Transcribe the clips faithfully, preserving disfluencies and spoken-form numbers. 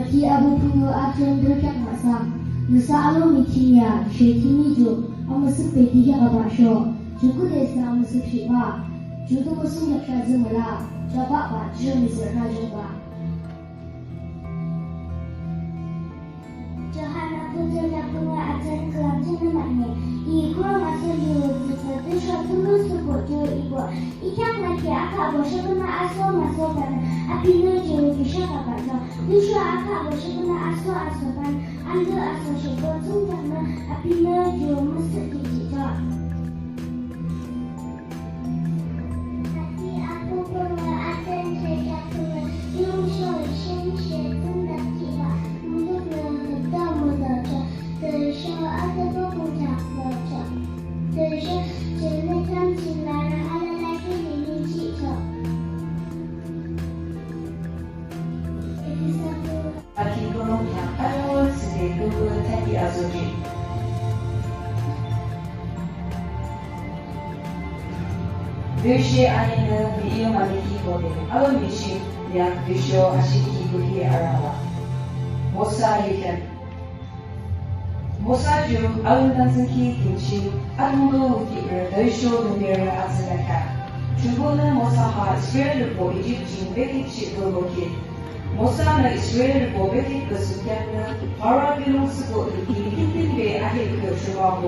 Ati abuh phungu athrün thürükheak mahsam, nüsa alomi thüne a she thüne ju amüsüh beki kheak abahsho, ju küde sa amüsühshihbah, ju tümü thsungkheak shazü müla, ju abahbah ju mihtsürü ha jungbah. Johan abuh thürükheak phungu athrün khülang thsünü mahne, I khürü müsüh lu zütsü tüsho tümü thsübuh ju ibuh, I kheak laki akhahbo shepünü aso müsobanü, apinü ju tüsho kabahcho, tüsho akhahbo shepünü aso asobanü, andü aso shepü thsungkheaknü, apinü ju müsühkhi jihchoh. Ati abuh phungu athrün thürükheak phungu, yungsho shin she tsündakibah, muduknü hüta müdacho, tüsho atübü pungthak locho, tüsho jünü thamjing larü alala ki nini jihchoh. Efesa phungu. Akin khülang kheak alo thsüde küpü thaki azojih. Tüshe aninü biyo manikhi kode alomi ching nyak tüsho ashekhi kuhi araba. Mosa yukhan. Mosa ju alunang thsungkhi kimchim, atungdo wukihrü tüsho nüberü atsü lakheah. Thrünpuhnü Mosa ha Israelrübo Ijip ching bekhitkhi tüloki. Mosanü Israelrübo bekhitkhi thsungkheaknü Pharaoh kiulongthsüpuh luki kintinbe ahihkhüh thsübah.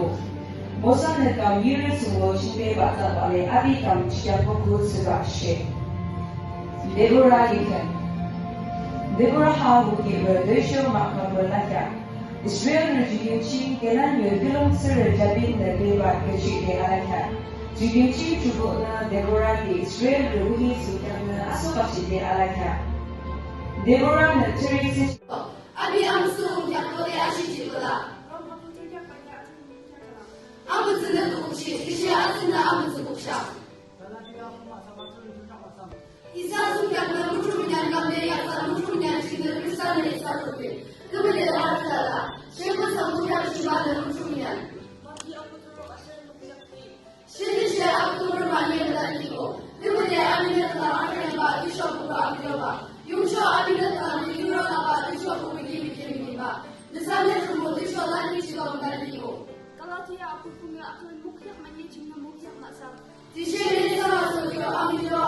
Mosanü kam yirü thsungkheak ching bebah thsübah le api kam thsungkheak kuku thsübah she. Deborah yukhan. Deborah ha wukihrü tüsho mahkhapü lakheah. Israelrü ju kimchim Kenan yo kiulongthsürü Jabin le bebah kachihde alakheah. Ju kimchim Thrünpuhnü Deborah ki Israelrü wuhi thsungkheaknü asühachihde alakheah. Deborah nü thirty-six. Api amüsüh ungkheak kode ashejih bela. Amütsünü tukukshih, tüshe atsünü amütsü kukshang. Isa thsungkheaknü mutumu nyan kamde yaksa mutumu nyan chingnü Khrista nü isa lupi. Tümüde arüdala. Shepü thsangkheak shibanü mutumu nyan. Shini she abuh thuruk mahne müdahkhi ko. Tümüde apinü khülang arübah tüsho buba abuh yoba. Yungsho apinü khülang yurang abah tüsho buba ki bikhi bikhiba. Nüsanü rhimo tüsho lani chiba müdahkhi ko. Galatia abuh phungu athrün mukyak mahne chingnü mukyak mahsam. Tüshe nüsa asokyo amüyo